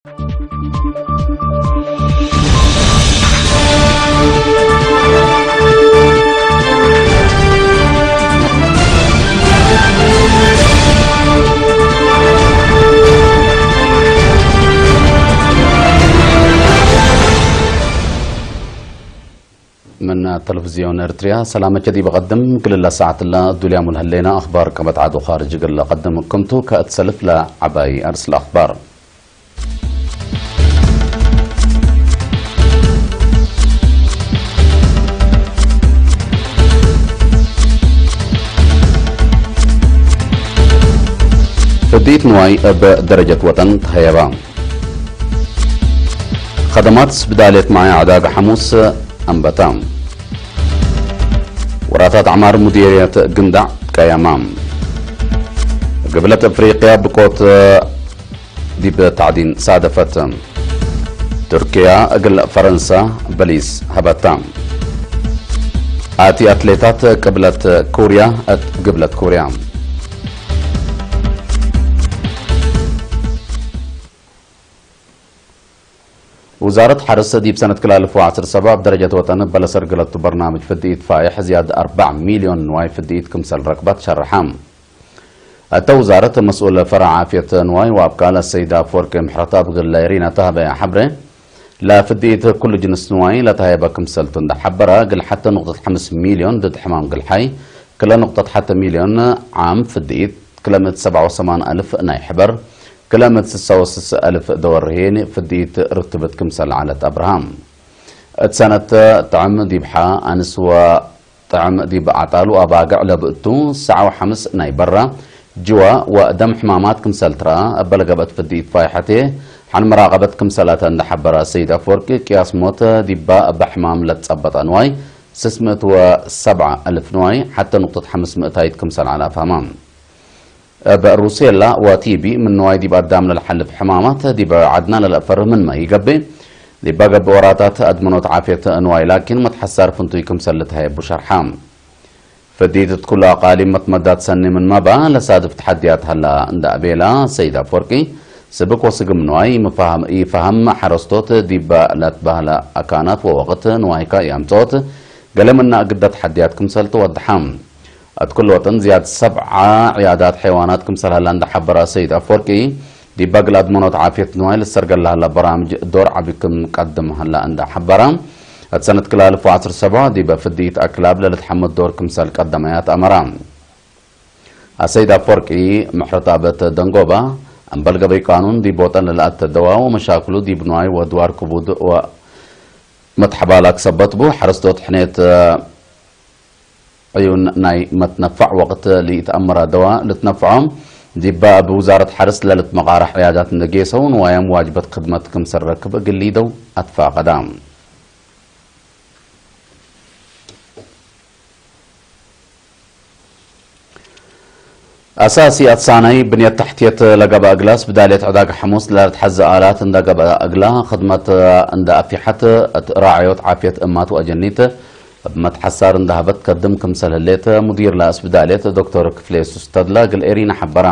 من تلفزيون إرتريا، سلامة جديد بقدم كل ساعة لا دوليا من هلينا أخبار كما تعادوا خارج قل قدم كنتو كأتسلف لا عباي أرسل أخبار. ፍዲት ንዋይ ኣብ ደረጀት ወጠን ተሃየባ። ኸደማት ብዳልየት ማይ ዕዳጋ ሓሙስ ኣንበታ። ወራታት ዓማር ሙዲርየት ግንዳዕ ቀያማ። ግብለት ኣፍሪቅያ ብቆት ዲብ ታዕዲን ሳደፈት። ቱርኪያ እግል ፈረንሳ በሊስ ሃበታ። ኣቲ ኣትሌታት ቅብለት ኮርያ፣ ግብለት ኮርያ። ውዛረት ሓርስ ዲብ ሰነት ክላልፉ ዓስር ሰባ ኣብ ደረጀት ወጠን በለሰር ግለቱ በርናምጅ ፍድኢት ፋይሕ ዝያድ ኣርባዕ ሚልዮን ንዋይ ፍድኢት ክምሰል ረክባት ሸርሓ። እተ ውዛረት መስኡል ፈራ ዓፍየት ንዋይ ወኣብ ቃል ኣሰይድ ኣፍወርቂ ምሕረት ኣብ ግለ ሪና ተሃበያ ሓብረ፣ ለፍድኢት ኩሉ ጅንስ ንዋይ ለተሃየበ ክምሰልቱ እንዳሓበረ፣ ግል ሓተ ንቁጠት ሓምስ ሚልዮን ድድ ሕማም ግልሓይ፣ ክለ ንቁጠት ሓተ ሚልዮን ዓም ፍድኢት፣ ክለ ምእት ሰብዓ ወሰማን ኣልፍ ናይ ሕበር፣ ክለ ምእት ስሳ ወስስ ኣልፍ ደወርሄን ፍድኢት ርትብት ክምሰል ዓለት ኣብርሃም። እት ሰነት ጥዕም ዲብሓ ኣንስወ ጥዕም ዲብ ኣጣሉ ኣባግዕ ለብእቱ ሰዓው ሓምስ ናይ በራ ጅዋ ወደም ሕማማት ክምሰል ትራ እበለ ገብአት ፍድኢት ፋይሐቴ ሓን መራቀበት ክምሰላተ እንዳሓበራ ሰይድ ኣፍወርቂ ቅያስ ሞት ዲባ እበ ሕማም ለትጸበጠ ንዋይ ስስምእት ወሰብዓ እልፍ ንዋይ ሓተ ንቁጠት ሓምስ ምእታይት ክምሰል ዓላ ኣፍሃማ። እብ ሩሴላ ወቲቢ ምን ንዋይ ዲብ ኣዳም ለልሓልፍ ሕማማት ዲብ ዓድና ለልአፈር ምንመ ኢገብእ፣ ዲባ ገብእ ወራታት ኣድመኖት ዓፍየት ንዋይ ላኪን መትሐሳር ፍንቱይ ክምሰል ልትሀየቡ ሸርሓ። ፍዲት እት ኩሉ ኣቃሊም መትመዳት ሰኒ ምንመ በ ለሳድፍ ተሓድያት ሀላ እንዳ እቤላ ሰይድ ኣፍወርቂ፣ ስብክ ወስግም ንዋይ ይፈሃም ሓረስቶት ዲባ ለትበህለ ኣካናት ወወቅት ንዋይካ ያምጽኦት፣ ገለ ምና እግዳ ተሓድያት ክምሰል ትወድሓ። እት ኩሉ ወጠን ዝያድ ሰብዓ ዕያዳት ሐይዋናት ክምሰል ሀላ እንዳሐበራ ሰይድ ኣፍወርቂ፣ ዲባ ግል ኣድመኖት ዓፍየት ንዋይ ልሰርገላ ሀላ በራምጅ ዶር ዓቢ ክም ቀድም ሀላ እንዳሐበራ፣ እት ሰነት ክላልፉ ዓስር ሰብዓ ዲበ ፍድኢት ኣክላብ ለልትሐመድ ዶር ክምሰል ቀደመያት ኣመራ። ኣሰይድ ኣፍወርቂ ምሕረት ኣበት ደንጎባ፣ እምበል ገበይ ቃኑን ዲብ ወጠን ለልኣተ ደዋ ወመሻክሉ ዲብ ንዋይ ወድዋር ክቡድ ወመትሐባላ ክሰበት ቡ፣ ሐረስቶት ሕኔት ዕዩን ናይ መትነፋዕ ወቅት ልኢተአመረ ደዋ ልትነፍዖም፣ ዲባ እብ ውዛረት ሐርስ ለልትመቃረሕ ዕያዳት እንደ ጌሰው ንዋዮም ዋጅበት ክድመት ክምሰል ረክብ እግል ሊደው ኣትፋቀዳ። ኣሳሲ ኣትሳናይ ብንየት ተሕትየት ለገባ እግላስ ብዳልየት ዕዳጋ ሐሙስ ለልትሐዘ ኣላት እንደ ገባ እግላ ክድመት እንደ ኣፊሐት እት ራዕዮት ዓፍየት እማት ወአጀኒት እብ መትሐሳር እንዳሀበት ከድም ክምሰል ህሌት፣ ሙዲር ለአስብዳሌት ዶክተር ክፍሌ ሱስ ተድላ እግል ኤሪና ሐበራ።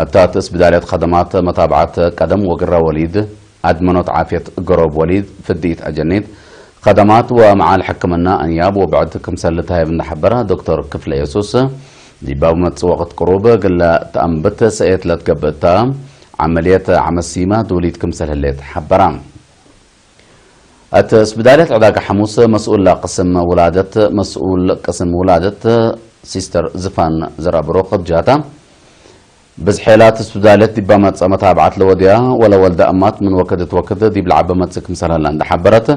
እብታት እስብዳሌት ከደማት መታብዓት ቀደም ወግረ ወሊድ፣ አድመኖት ዓፍየት ገሮብ ወሊድ፣ ፍድኢት አጀኒት፣ ከደማት ወመዓል ሕክምና አንያብ ወብዕድ ክምሰል ልትሀየብ እንዳሐበረ ዶክተር ክፍሌ የሱስ፣ ዲባብ መጽእ ወቅት ቅሩብ እግለ ተአንብት ሰእየት ለትገብእታ ዐመልየት ዐመሲማ ዱሊት ክምሰል ህሌት ሐበራ። እት ስብዳልየት ዕዳጋ ሐሙስ መስኡል ቅስም ውላደት፣ መስኡል ቅስም ውላደት ሲስተር ዝፋን ዘርአብሩኽ ብጃታ፣ ብዝሐ ላት ስብዳልየት ዲብ መጸ መታብዓት ለወድያ ወለወልደ እማት ምን ወክድ እት ወክድ ዲብ ለዓበ መጽእ ክምሰል ሀላ እንደ ሐበረት፣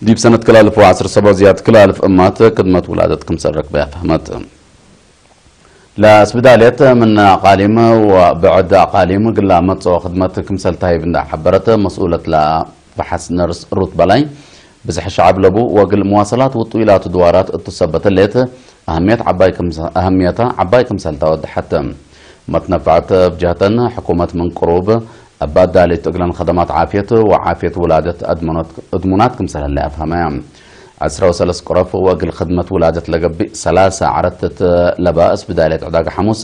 ዲብ ሰነት ክላልፍ ወዐስር ሰቦ ዝያድ ክላልፍ እማት ክድመት ውላደት ክምሰል ረክበያ ፈህመት። ለስብዳልየት ምን አቃሊም ወብዕድ አቃሊም ግላ መጽኦ ክድመት ክምሰል ታሂብ እንዳ ሐበረት መስኡለት ለበሐስ ነርስ ሩት በላይ፣ ብዝሕ ሸዐብ ለቡ ወግል መዋሰላት ውጡይ ላቱ ድዋራት እቱ ሰበት ህሌት አህምየት ዐባይ ክምሰ-፣ አህምየታ ዐባይ ክምሰል ተወድሐት። መትነፍዐት ብጀህተን ሕኩመት ምን ቅሩብ እባ ዳሌት እግለን ከደማት ዓፍየት ወዓፍየት ውላደት አድመኖት እድሙናት ክምሰል ህለ አፍሀመያ። ዐስራ ወሰለስ ቅረፍ ወእግል ክድመት ውላደት ለገብእ ሰላሳ ዐረትት ለባእስ ብዳሌት ዕዳጋ ሐሙስ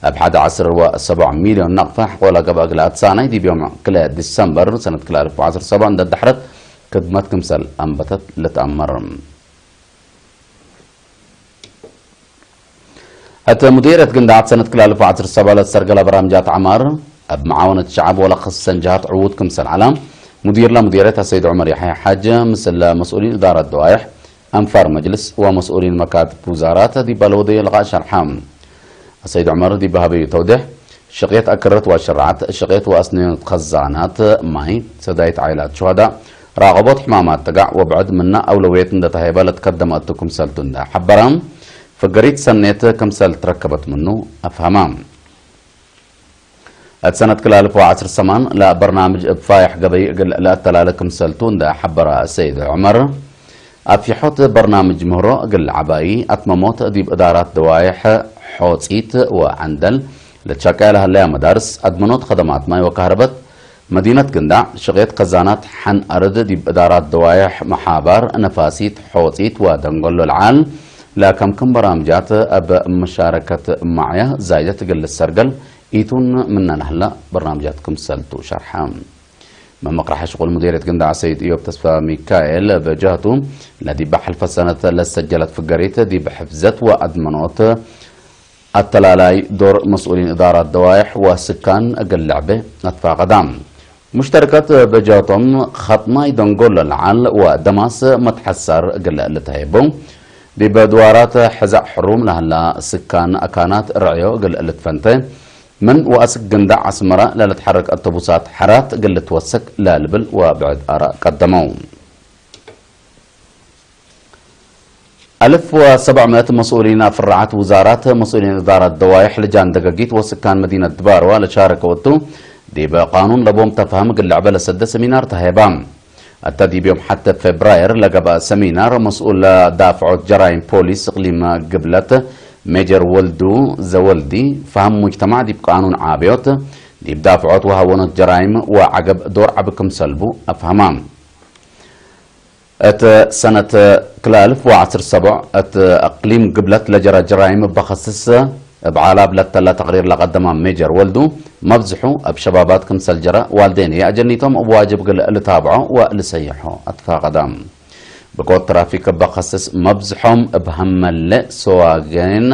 ኣብ ሓደ ዓሰርተ ሰብዓ ሚልዮን ናቕፋ ሕቆላ ገባእ ግልኣት ሳናይ ዲብ ዮም ክለ ዲሰምበር ሰነት ክልተ ኣልፍ ዓሰርተ ሰብዓ እንደዳሕረት ክድመት ክምሰል ኣንበተት ልትኣመር። እቲ ሙዲርየት ግንዳዓት ሰነት ክልተ ኣልፍ ዓሰርተ ሰብዓ ለተሰርገለ በራምጃት ዓማር ኣብ መዓወነት ሸዓብ ወላ ክሰን ጀሃት ዕዉት ክምሰል ዓላ ሙዲርላ ሙዲርየት ኣሰይድ ዑመር ያሕያ ሓጀ ምስለ መስኡሊን እዳራት ደዋይሕ ኣንፋር መጅልስ ወመስኡሊን መካትብ ውዛራት ዲባ ለወደዮ ልቓእ ሸርሓ። ኣሰይድ ዑመር ዲባ ሃበዩ ተውድሕ ሽቕየት ኣክረት ወሽርዓት ሽቕየት ወኣስነዮት ኸዛናት ማይ ሰዳይት ዓይላት ሸሃዳ ራቐቦት ሕማማት ተጋዕ ወብዕድ ምና ኣውለውየት እንደተሃይባ ለትከደመ እቱ ክምሰልቱ እንዳ ሓበራ ፍገሪት ሰኔት ክምሰል ትረከበት ምኑ ኣፍሃማ። እቲ ሰነት ክላልፎ ዓስር ሰማን ለበርናምጅ እብ ፋይሕ ገበይ እግል ለኣተላለ ክምሰልቱ እንደ ሐበረ ሰይድ ዑመር፣ ኣፊሖት በርናምጅ ምህሮ እግል ዓባይ ኣትመሞት ዲብ እዳራት ደዋይሕ ሖጺት ወዐንደል ለትሻቀያ ለሀለያ መዳርስ ኣድመኖት ኸደማት ማይ ወካህረበት መዲነት ግንዳዕ ሽቄት ከዛናት ሐን ኣርድ ዲብ እዳራት ደዋይሕ መሓባር ነፋሲት ሖጺት ወደንጎሎ ለዓል ለከምክም በራምጃት ኣብ መሻረከት ማዕያ ዛይደት እግል ሰርገል ኢቱን ምነ ናህላ በርናምጃት ክምሰልቱ ሸርሐ። መመቕራሕ ሽቁል ሙዲርየት ግንዳዕ ሰይድ ኢዮብ ተስፋ ሚካኤል በጃቱ ለዲብ ሓልፈ ሰነት ለሰጀለት ፍገሪት ዲብ ሕፍዘት ወኣድመኖት ኣተላላይ ዶር መስኡሊን እዳራት ደዋይሕ ወስካን እግል ልዕበ ኣትፋቀዳ። ሙሽተርከት በጃቶም ኸጥማይ ደንጎሎ ለዓል ወደማስ መትሐሳር እግል ልተሄቡ ዲብ ድዋራት ሕዛእ ሕሩም ለህላ ስካን ኣካናት ርዕዮ እግል ልትፈንተ ምን ወኣስክ ግንዳዕ ኣስመራ ለልትሐረክ ኣተቡሳት ሐራት እግል ልትወሰክ ለልብል ወብዕድ ኣራእ ቀደመው። ኣልፍ ወሰብዕ ምእት መስኡሊን ኣፍራዓት ውዛራት መስኡሊን እዳራት ደዋይሕ ልጃን ደገጊት ወስካን መዲነት ድባርዋ ለሻረከ ወቱ ዲብ ቃኑን ለቦም ተፋህም እግል ልዕበ ለሰደ ሰሚናር ተሄባ። ኣታ ዲብ ዮም ሐተ ፌብራየር ለገበአ ሰሚናር መስኡል ዳፍዖት ጀራይም ፖሊስ እቅሊም ግብለት ሜጀር ወልዱ ዘወልዲ ፋህም ሙጅተማዕ ዲብ ቃኑን ዓብዮት ዲብ ዳፍዖት ወሃወኖት ጀራይም ወዓገብ ዶር ዓቢ ክምሰልቡ ኣፍሃማ። እት ሰነት ክልተ ኣልፍ ወዓስር ሰብዕ እት እቅሊም ግብለት ለጀረ ጀራይም በኸስስ እብ ዓላብ ለተለ ተቅሪር ለቀደማ ሜጀር ወልዱ መብዝሑ እብ ሸባባት ክምሰል ጀረ ዋልዴን የአጀኒቶም እብ ዋጅብ ግል ልታብዖ ወልሰይሖ ኣትፋቀዳ። ብቆት ትራፊክ በኸስስ መብዝሖም እብ ሀመለ ሰዋገን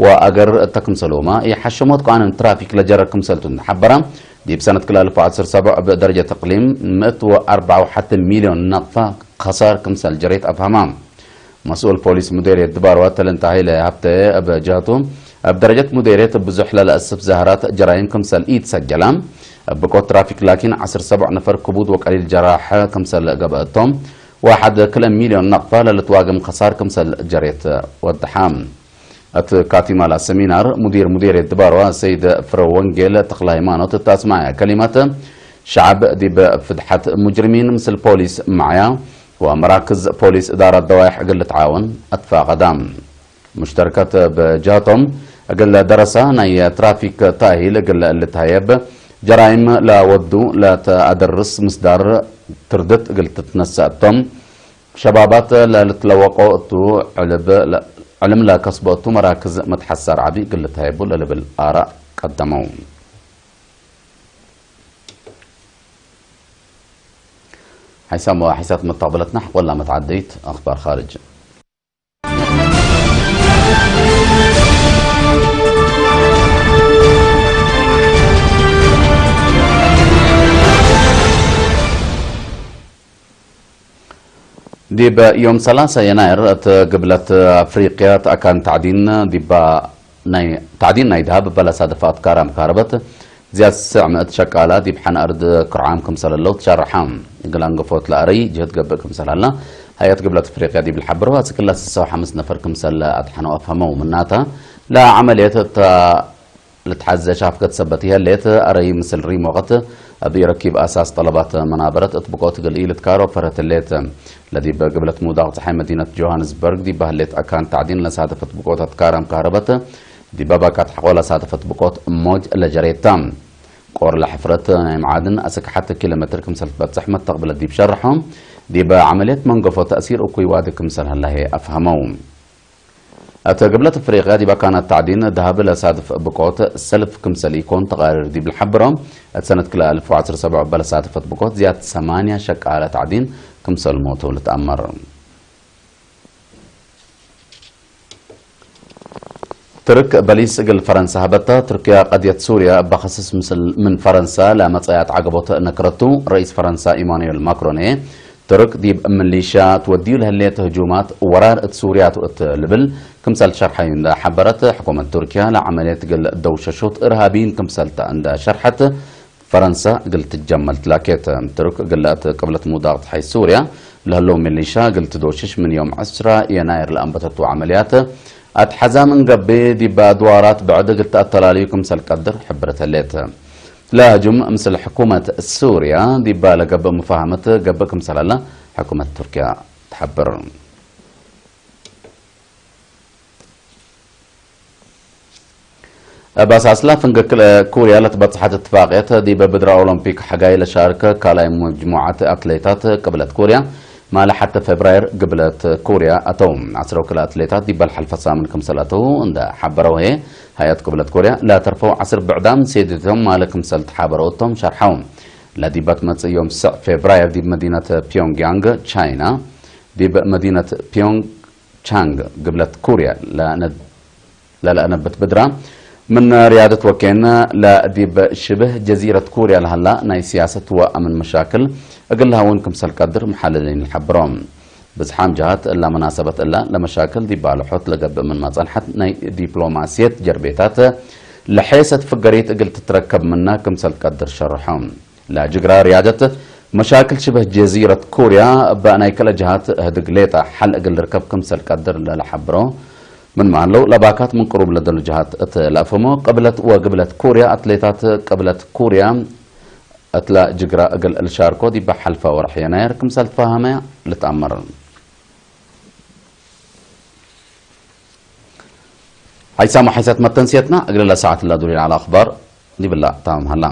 ወኣገር እተ ክምሰልሁማ የሐሸሞት ቃኑን ትራፊክ ለጀረ ክምሰልቱ እንተሐበራ ዲብ ሰነት ክልተ ኣልፍ ወዓስር ሰብዕ እብ ደረጀት እቅሊም ምእት ወኣርብዓ ወሓተ ሚልዮን ናቅፋ ከሳር ክምሰል ጀሬት ኣፍሃማ። መስኡል ፖሊስ ሙዴርየት ድባርዋ ተለንታ ሃይለ ሃብተ እብ ጀህቱ እብ ደረጀት ሙዴርየት ብዙሕ ለለእስፍ ዛህራት ጀራይም ክምሰል ኢትሰጀላ። እብ ብቆት ትራፊክ ላኪን ዓስር ሰብዕ ነፈር ክቡድ ወቀሊል ጀራሕ ክምሰል ገብአቶም ወሓድ ክልተ ሚልዮን ናቅፋ ለልትዋግም ከሳር ክምሰል ጀሬት ወድሓ። እት ካቲማላ ሰሚናር ሙዲር ሙዲርየት ድባርዋ ሰይድ ፍረ ወንጌል ተክለ ሃይማኖት እት ኣስማዐ ከሊመት ሸዓብ ዲብ ፍድሐት ሙጅሪሚን ምስል ፖሊስ ማዕያ ወመራክዝ ፖሊስ እዳራት ደዋይሕ እግል ልትዓወን ኣትፋቀዳ። ሙሽተርከት በጃቶም እግል ደረሳ ናይ ትራፊክ ታሂል እግል ልትሃየብ ጀራይም ለወዱ ለተአደርስ ምስዳር ትርድት እግል ትትነሰእቶም ሸባባት ለልትለወቆ እቱ ዕልብ ዕልም ለከስቦ እቱ መራክዝ መትሐሳር ዓቢ እግል ልትሃየቡ ለልብል ኣራእ ቀደመው። ሓይሳም ወሓይሳት መተቕበለትና ሕቆላ መትዓደይት ኣኽባር ኻርጅ። ዲብ ዮም ሰላሳ የናይር እት ግብለት ኣፍሪቅያ ተኣካን ታዕዲን ዲባ ናይ ታዕዲን ናይ ደሃብ በለሳ ደፋት ካራም ካረበት ዝያድ ስዕ ምእት ሸቃላ ዲብ ሓን ኣርድ ክርዓም ክምሰል ኣለው ትሸርሓ። እግል ኣንገፎት ለኣረይ ጅህት ገብእ ክምሰል ኣላ ሃየት ግብለት ኣፍሪቅያ ዲብ ልሓብሮ ኣስክላ ስሳ ወሓምስ ነፈር ክምሰል ኣድሓነው ኣፍሃመው ምናታ ለዓመልየት እታ ልትሓዘ ሻፍከት ሰበት ይሀሌት ኣረይ ምስል ሪም ወቐት ኣብ ኢረኪብ ኣሳስ ጠለባት መናበረት እት ብቆት ግልኢ ልትካሮ ፈረት ሌት ለዲብ ግብለት ሙዳቕ ፀሓይ መዲነት ጆሃንስበርግ ዲባ ህሌት ኣካን ታዕዲን ለሳተፈት ብቆት ኣትካራም ካረበት ዲባ ባካት ሓቆ ለሳተፈት ብቆት ሞጅ ለጀሬታ ቆር ለሕፍረት ናይ መዓድን ኣስክ ሓተ ኪሎ ሜትር ክምሰል ትበፅሕ መተቕብለት ዲብ ሸርሖ ዲብ ዓመልየት መንገፎ ተእሲር እኩይ ዋዲ ክምሰል ህላሄ ኣፍሃመው። እቲ ግብለት ኣፍሪቃ ዲብ ኣካናት ታዕዲን ዳሃብ ለሳትፍ ብቆት ሰልፍ ክምሰል ኢኮን ተቃሪር ዲብል ሓብሮም። እቲ ሰነት ክልተ ኣልፍ ወዓሰርተ ሰብዓ በለሳትፈት ብቆት ዝያድ ሰማንያ ሸቃለ ታዕዲን ክምሰል ሞተው ልትኣመር። ትርክ በሊስ እግል ፈረንሳ ሀበታ። ትርክያ ቀድየት ሱርያ እባ ከስስ ምስል ምን ፈረንሳ ለመጸያት ዓገቦት ነክረቱ። ረኢስ ፈረንሳ ኢማኑኤል ማክሮን እየ ትርክ ዲብ ምሊሻ ትወድዩ ለህሌት ህጁማት ወራር እት ሱርያ ትእት ልብል ክምሰል ሸርሐዩ እንዳ ሐበረት። ሕኩመት ቱርክያ ለዓመልየት እግል ደውሸሾት እርሃቢን ክምሰልታ እንዳ ሸርሐት ፈረንሳ እግል ትጀመል ትላኬት። ትርክ እግል እት ቅብለት ሙዳቕት ሓይ ሱርያ ለህለው ሚሊሻ እግል ትዶሽሽ ምን ዮም ዕስራ የናይር ለአንበተቱ ዓመልያት ኣትሐዛም እንገቤ ዲባ ድዋራት ብዕድ እግል ተአተላልዩ ክምሰል ቀድር ሕብረት ህሌት። ለህጁም ምስል ሕኩመት ሱርያ ዲባ ለገብእ ሙፋሃመት ገብእ ክምሰል አላ ሕኩመት ቱርክያ ትሐብር። እብ አሳስላ ፍንግክ ኩርያ ለትበጽሐት እትፋቅየት ዲበ ብድረ ኦሎምፒክ ሐጋይ ለሻርክ ካልኣይ መጅሙዓት አትሌታት ቅብለት ኩርያ ማለ ሐተ ፌብራይር ግብለት ኩርያ አተው። ዐስረው ክልተ አትሌታት ዲበ ለሐልፈ ሳምን ክምሰል አተው እንደ ሐበረው ህየ ሀያት ቅብለት ኩርያ ለተርፈው ዐስር ብዕዳም ሴድቶም ማለ ክምሰል ተሓበረው እቶም ሸርሐው። ለዲበት መጽእ ዮም ስዕ ፌብራይር ዲብ መዲነት ፒዮንግያንግ ቻይና ዲብ መዲነት ፒዮንግ ቻንግ ግብለት ኩርያ ለነድ ለለአነብት ብድራ ምን ርያደት ወኬን ለዲብ ሽብህ ጀዚረት ኩርያ ለሀላ ናይ ሲያሰት ወአምን መሻክል እግል ለሀውን ክምሰል ቀድር መሓለሊን ይሐብሮም። ብዝሓም ጀሃት እላ መናሰበት እላ ለመሻክል ዲብ ባልሖት ለገብእ ምን መጸንሐት ናይ ዲፕሎማስየት ጀርቤታት ለሐየሰት ፍገሪት እግል ትትረከብ ምና ክምሰል ቀድር ሸርሖም። ለጅግራ ርያደት መሻክል ሽበህ ጀዚረት ኩርያ እባ ናይ ከለ ጀሃት ህድግ ሌጣ ሐል እግል ርከብ ክምሰል ቀድር ለለሐብሮ ምን ማለው ለባካት ምን ቅሩብ ለደሉ ጀሃት እት ለአፈሞ ቅብለት ወግብለት ኩርያ አትሌታት ቅብለት ኩርያ እትላ ጅግራ እግል ልሻርኮ ዲባ ሐልፈ ወርሕ የናየር ክምሰል ተፋሃመያ ልትአመር። ሓይሳሙ ሓይሳት መተንስየትና እግል ለሰዓት ለዱሪ ለዓለ አኽባር ዲብላ ታምሃላ።